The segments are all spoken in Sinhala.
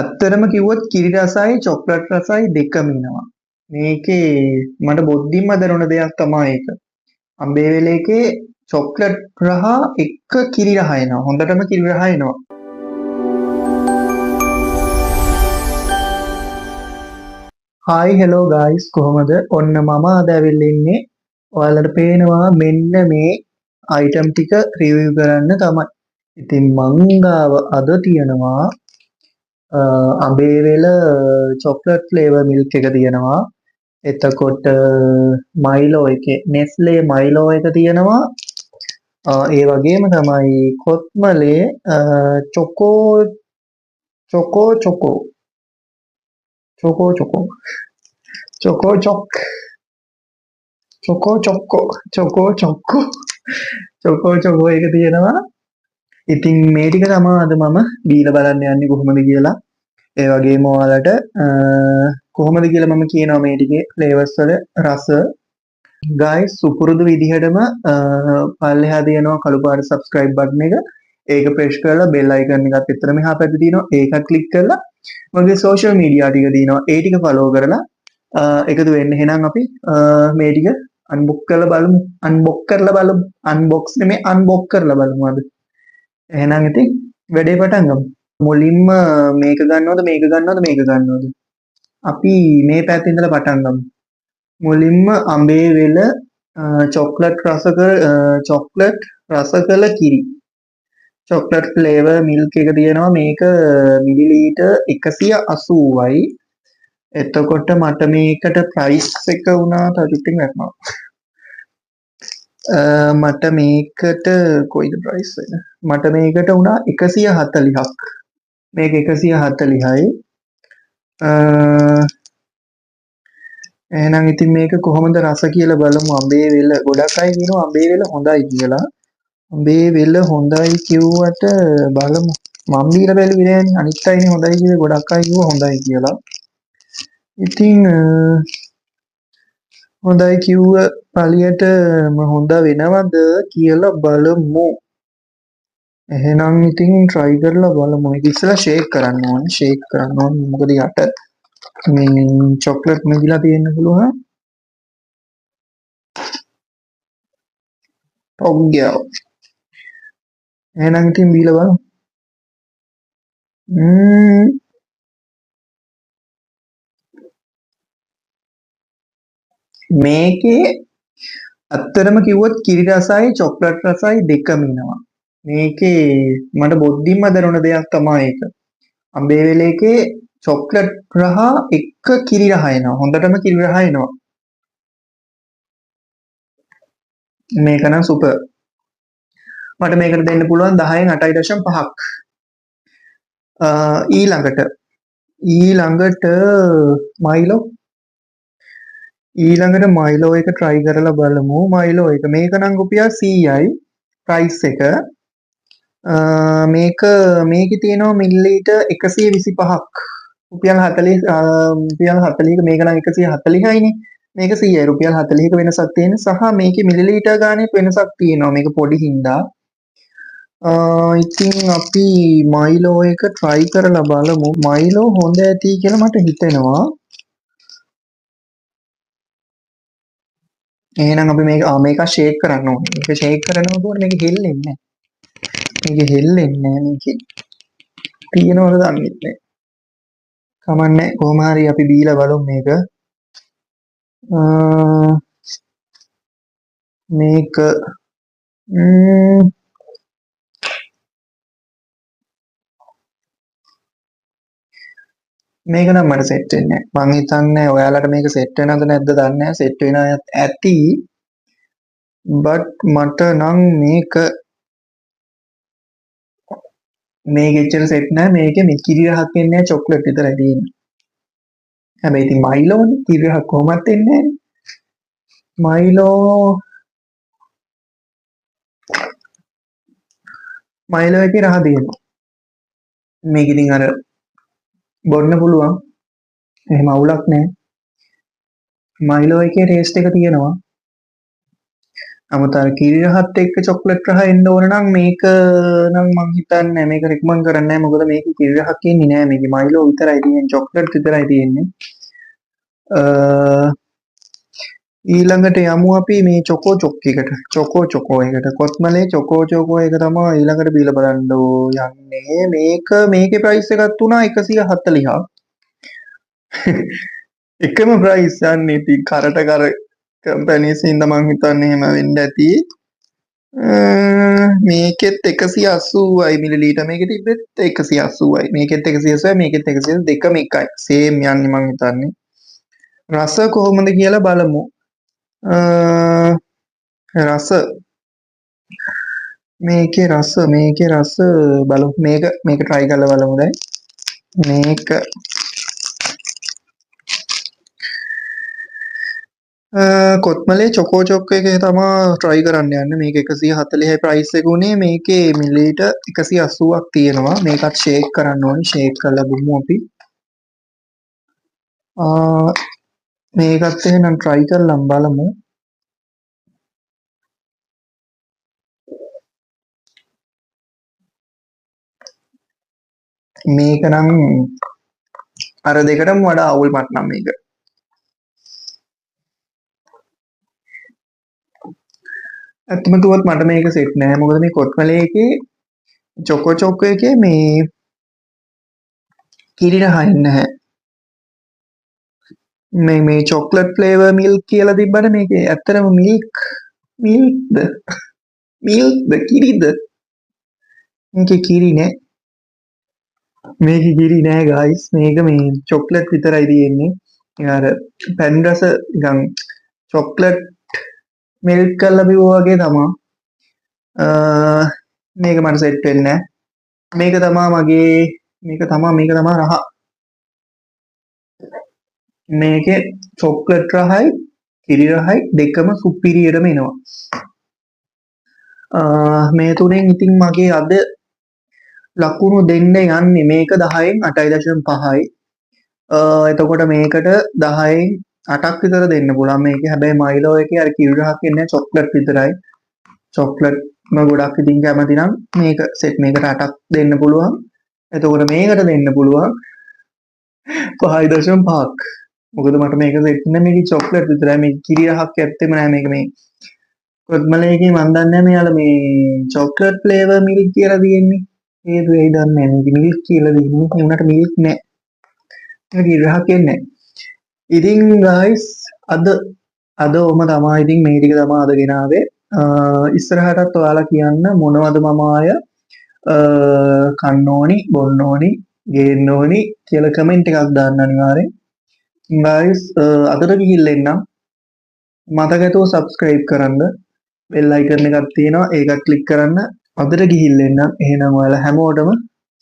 ඇත්තටම කිව්වොත් කිරි රසයි චොක්ලට් රසයි දෙකම එනවා. මේකේ මට බොද්දින්ම දැනුණ දෙයක් තමයි ඒක. අඹේ වෙල එකේ චොක්ලට් රහ එක්ක කිරි රහ එනවා. හොඳටම කිරි රහ එනවා. හායි හෙලෝ ගයිස්, කොහොමද? ඔන්න මම අද ඇවිල්ලා ඉන්නේ ඔයාලට පේනවා මෙන්න මේ අයිටම් ටික රිවිව් කරන්න තමයි. ඉතින් මං ගාව අද තියෙනවා අඹේ වෙල චොක්ලට් ෆ්ලේවර් මිල්ක් එක තියෙනවා. එතකොට මයිලෝ එකේ නෙස්ලේ මයිලෝ එක තියෙනවා. ඒ වගේම තමයි කොත්මලේ චොකෝ චොකෝ චොකෝ චොකෝ චොකෝ චොකෝ චොක් චොකෝ චොක්කෝ චොකෝ චොක්කෝ චොකෝ චොකෝ එක තියෙනවා. ඉතින් මේ ටික තමයි අද මම බීලා බලන්න යන්නේ කොහොමද කියලා. ඒ වගේම ඔයාලට කොහොමද කියලා මම කියනවා මේ ටිකේ ෆ්ලේවර්ස් වල රස. ගයිස්, සුපුරුදු විදිහටම පල්ලෙහා තියෙනවා කළු පාට සබ්ස්ක්‍රයිබ් බටන් එක. ඒක ප්‍රෙස් කරලා බෙල් අයිකන් එකත් එතන මෙහා පැත්තේ තියෙනවා. ඒකත් ක්ලික් කරලා මගේ සෝෂල් මීඩියා ටික තියෙනවා. ඒ ටික ෆලෝ කරලා එකතු වෙන්න. එහෙනම් අපි මේ ටික අන්බොක් කරලා බලමු. අන්බොක් කරලා බලමු. අන්බොක්ස් නෙමෙයි, අන්බොක් කරලා බලමු අද. එහෙනම් ඉතින් වැඩේ පටන් ගමු. මුලින්ම මේක ගන්නවද, මේක ගන්නවද, මේක ගන්නවද? අපි මේ පැත්තේ ඉඳලා පටන් ගමු. මුලින්ම අඹේ වෙල චොක්ලට් රස කර, චොක්ලට් රස කළ කිරි. චොක්ලට් ෆ්ලේවර් මිල්ක් එක තියෙනවා. මේක මිලිලීටර් 180යි. එතකොට මට මේකට ප්‍රයිස් එක වුණා තව චුට්ටකින් වැටෙනවා. මට මේකට කොයිද ප්‍රයිස් එක? මට මේකට වුණා 140ක්. මේක 140යි. එහෙනම් ඉතින් මේක කොහොමද රස කියලා බලමු. අඹේ වෙල ගොඩක් අය කියනවා අඹේ වෙල හොඳයි කියලා. අඹේ වෙල හොඳයි කිව්වට බලමු. මම බීලා බැලුවේ නෑනේ. අනිත් අයනේ හොඳයි කිව්වේ. ගොඩක් අය කිව්වා හොඳයි කියලා. ඉතින් හොඳයි කිව්ව පළියටම හොඳ වෙනවද කියලා බලමු. එහෙනම් ඉතින් try කරලා බලමු. මේක ඉස්සෙල්ලා ෂේක් කරන්න ඕනේ. ෂේක් කරන්න ඕනේ. මොකද යට මේ චොක්ලට් මිදිලා තියෙන්න පුළුවන්. ටොක් ගියා. එහෙනම් ඉතින් බීලා බලමු. මේකේ ඇත්තටම කිව්වොත් කිරි රසයි චොක්ලට් රසයි දෙකම එනවා. මේකේ මට බොද්දින්ම දැනුණ දෙයක් තමයි ඒක. අඹේ වෙල එකේ චොක්ලට් රහ එක්ක කිරි රහ එනවා. හොඳටම කිරි රහ එනවා. මේක නම් සුපර්. මට මේකට දෙන්න පුළුවන් 10න් 8.5ක්. ඊළඟට මයිලෝ. ඊළඟට මයිලෝ එක try කරලා බලමු. මයිලෝ එක මේක නම් රුපියල් 100යි ප්‍රයිස් එක. මේකේ තියෙනවා මිලිලීටර් 125ක්. රුපියල් 40, රුපියල් 40ක මේක නම් 140යිනේ. මේක 100යි. රුපියල් 40ක වෙනසක් තියෙන සහ මේකේ මිලිලීටර් ගානේ වෙනසක් තියෙනවා. මේක පොඩි හින්දා. ඉතින් අපි මයිලෝ එක try කරලා බලමු. මයිලෝ හොඳ ඇති කියලා මට හිතෙනවා. එහෙනම් අපි මේක ෂේක් කරන්න ඕනේ. මේක ෂේක් කරනවා කියන්නේ මේක හෙල්ලෙන්නේ නැහැ. මේක හෙල්ලෙන්නේ නැහැ. මේකේ තියෙනවද දන්නේ නැහැ. කමන්නේ කොහොම හරි අපි බීලා බලමු මේක. මේක මේක නම් මට සෙට් වෙන්නේ නැහැ. මං හිතන්නේ ඔයාලට මේක සෙට් වෙනවද නැද්ද දන්නේ නැහැ. සෙට් වෙන අයත් ඇති. බට් මට නම් මේක එච්චර සෙට් නෑ. මේකේ මේ කිරි රහක් එන්නේ නෑ, චොක්ලට් විතරයි තියෙන්නේ. හැබැයි ඉතින් මයිලෝනේ කිරි රහක් කොහොමත් එන්නේ නෑනේ. මයිලෝ එකේ රහ තියෙනවා. මේක ඉතින් අර බොන්න පුළුවන්. එහෙම අවුලක් නෑ. මයිලෝ එකේ ටේස්ට් එක තියෙනවා. නමුත් අර කිරි රහත් එක්ක චොක්ලට් රහ එන්න ඕන නම් මේක නම් මං හිතන්නේ මේක රෙකමන්ඩ් කරන්නේ නැහැ. මොකද මේකේ කිරි රහක් එන්නේ නැහැ. මේකේ මයිලෝ විතරයි තියෙන්නේ, චොක්ලට් විතරයි තියෙන්නේ. ඊළඟට යමු අපි මේ චොකෝ චොක් එකට. චොකෝ චොකෝ එකට. කොත්මලේ චොකෝ චොකෝ එක තමයි ඊළඟට බීලා බලන්න යන්නේ. මේකේ ප්‍රයිස් එකක් තුනා 140ක්. එකම ප්‍රයිස් යන්නේ. ඉතින් කරට කර කම්පැනිස් හින්දා මං හිතන්නේ එහෙම වෙන්න ඇති. මේකෙත් 180යි මිලිලීටර්. මේකේ තිබ්බෙත් 180යි. මේකෙත් 180යි, මේකෙත් 180, දෙකම එකයි. සේම් යන්නේ මං හිතන්නේ. රස කොහොමද කියලා බලමු. රස මේකේ රස මේකේ රස බලමු. මේක try කරලා බලමු දැන්. මේක කොත්මලේ චොකෝ චොක් එකේ තමා try කරන්න යන්නේ. මේක 140යි ප්‍රයිස් එක උනේ. මේකේ මිලිලීටර් 180ක් තියෙනවා. මේකත් ෂේක් කරන්න ඕනි. ෂේක් කරලා බලමු අපි. මේකත් එහෙනම් try කරලා බලමු. මේක නම් අර දෙකටම වඩා අවුල් මට නම් මේක. ඇත්තම කිව්වොත් මට මේක සෙට් නෑ. මොකද මේ කොත්මලේ එකේ චොකෝ චොක් එකේ මේ කිරි රහ එන්නේ නැහැ. මේ චොක්ලට් ෆ්ලේවර් මිල්ක් කියලා තිබ්බට මේකේ ඇත්තටම මිල්ක්ද කිරිද? මේකේ කිරි නෑ. මේකේ කිරි නෑ ගයිස්. මේක මේ චොක්ලට් විතරයි තියෙන්නේ. ඒ අර පැන් රස නිකන් චොක්ලට් මිල්ක් කරලා බිව්වා වගේ තමා. මේක මට සෙට් වෙන්නේ නෑ. මේක තමා මගේ, මේක තමා, මේක තමා රහ. මේකේ චොක්ලට් රහයි කිරි රහයි දෙකම සුපිරියටම එනවා. මේ තුනෙන් ඉතින් මගේ අද ලකුණු දෙන්න යන්නේ මේක 10න් 8.5යි. එතකොට මේකට 10න් 8ක් විතර දෙන්න පුළුවන්. මේකේ හැබැයි මයිලෝ එකේ අර කිරි රහක් එන්නේ චොක්ලට් විතරයි. චොක්ලට් ම ගොඩක් ඉතින් කැමති නම් මේක සෙට් මේකට 8ක් දෙන්න පුළුවන්. එතකොට මේකට දෙන්න පුළුවන් 5.5ක්. මොකද මට මේක සෙට් නෑ. මේකේ චොක්ලට් විතරයි. මේක කිරි රහක් ඇත්තෙම නෑ. මේක මේ කොත්මලේ එකේ මන් දන්නේ නෑ මෙයාලා මේ චොක්ලට් ෆ්ලේවර් මිල්ක් කියලා තියෙන්නේ. හේතුව ඇයි දන්නේ නෑ. මේක මිල්ක් කියලා තියෙන්නේ. ඒ වුණාට මිල්ක් නෑ. මේක කිරි රහක් එන්නේ නෑ. ඉතින් ගයිස් අද ඔහම තමා. ඉතින් මේ ටික තමා අද ගෙනාවේ. ඉස්සරහටත් ඔයාලා කියන්න මොනවද මම ආය කන්න ඕනි, බොන්න ඕනි, ගේන්න ඕනි කියලා කමෙන්ට් එකක් දාන්න අනිවාර්යෙන්. ගයිස් අදට ගිහිල්ලා එන්නම්. මතක ඇතුව සබ්ස්ක්‍රයිබ් කරන්න. බෙල් අයිකන් එකක් තියෙනවා, ඒකත් ක්ලික් කරන්න. අදට ගිහිල්ලා එන්නම්. එහෙනම් ඔයාලා හැමෝටම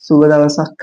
සුබ දවසක්.